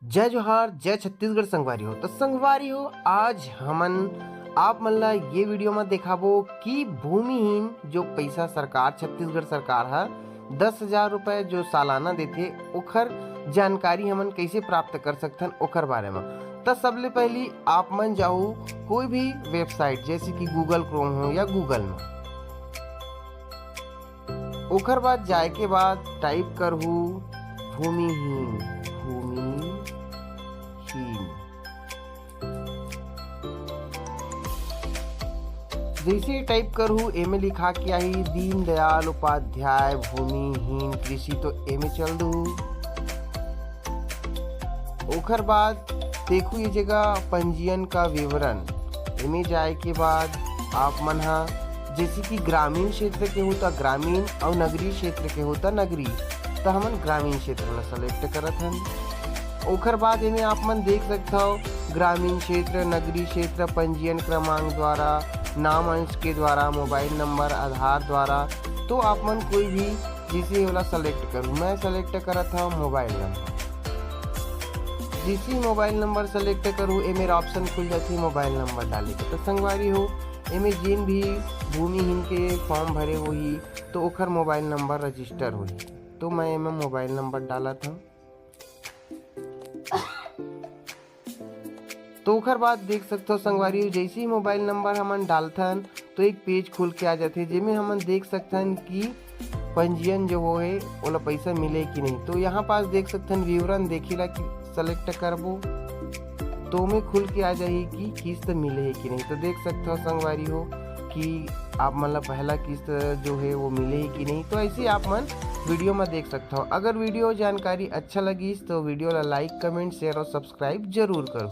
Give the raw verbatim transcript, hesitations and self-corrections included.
जय जोहार, जय छत्तीसगढ़ संगवारी हो। तो संगवारी हो, आज हमन आप मन ला ये वीडियो में देखाबो कि भूमिहीन जो पैसा सरकार, छत्तीसगढ़ सरकार ह दस हजार रुपए जो सालाना देथे, ओखर जानकारी हमन कैसे प्राप्त कर सकथन, ओखर बारे में। त सबले पहली आप मन जाहू कोई भी वेबसाइट, जैसे कि Google Chrome हो या Google में। ओखर बाद जाए के बाद टाइप करहू भूमिहीन, भूमिहीन। जैसे ही टाइप करहू, एमे लिखा के आही दीनदयाल उपाध्याय भूमिहीन कृषि, तो एमे चल दू। ओखर बाद देखू ये जगह पंजीयन का विवरण, एमे जाए के बाद आप मन हा जैसे कि ग्रामीण क्षेत्र के हो त ग्रामीण अउ नगरीय क्षेत्र के हो त नगरीय, त हमन ग्रामीण क्षेत्र ला सेलेक्ट करत हन। ओखर बाद एमे आप मन देख सकथव ग्रामीण क्षेत्र, नगरीय क्षेत्र, पंजीयन क्रमांक द्वारा, नाम अंश के द्वारा, मोबाइल नंबर, आधार द्वारा, तो आप मन कोई भी जैसे ओला सेलेक्ट करू। मैं सेलेक्ट करत हव मोबाइल नंबर। जैसे ही मोबाइल नंबर सेलेक्ट करू, ए मेरा ऑप्शन खुल जाथे मोबाइल नंबर डाले के। तो संगवारी हो, एमे जेन भी भूमिहीन के फॉर्म भरे होही, तो ओखर मोबाइल नंबर रजिस्टर होही। तो मैं एमे मोबाइल नंबर डालत हव। तो ओखर बाद देख सकथव संगवारी हो, जैसे ही मोबाइल नंबर हमन डालथन, तो एक पेज खुल के आ जाथे, जेमे हमन देख सकथन कि पंजीयन जो होहे, ओला पैसा मिले कि नहीं। तो यहाँ पास देख सकथन विवरण, देखी ला कि सेलेक्ट करबो, तो ओमे खुल के आ जाही कि किस्त मिले हे कि नहीं। तो देख सकथव संगवारी हो कि आप मन ला पहला किस्त जो हे, वो मिले हे कि नहीं। तो ऐसे ही आप मन वीडियो में देख सकथव। अगर वीडियो जानकारी अच्छा लगिस, तो वीडियो ला लाइक, कमेंट, शेयर और सब्सक्राइब जरूर करो।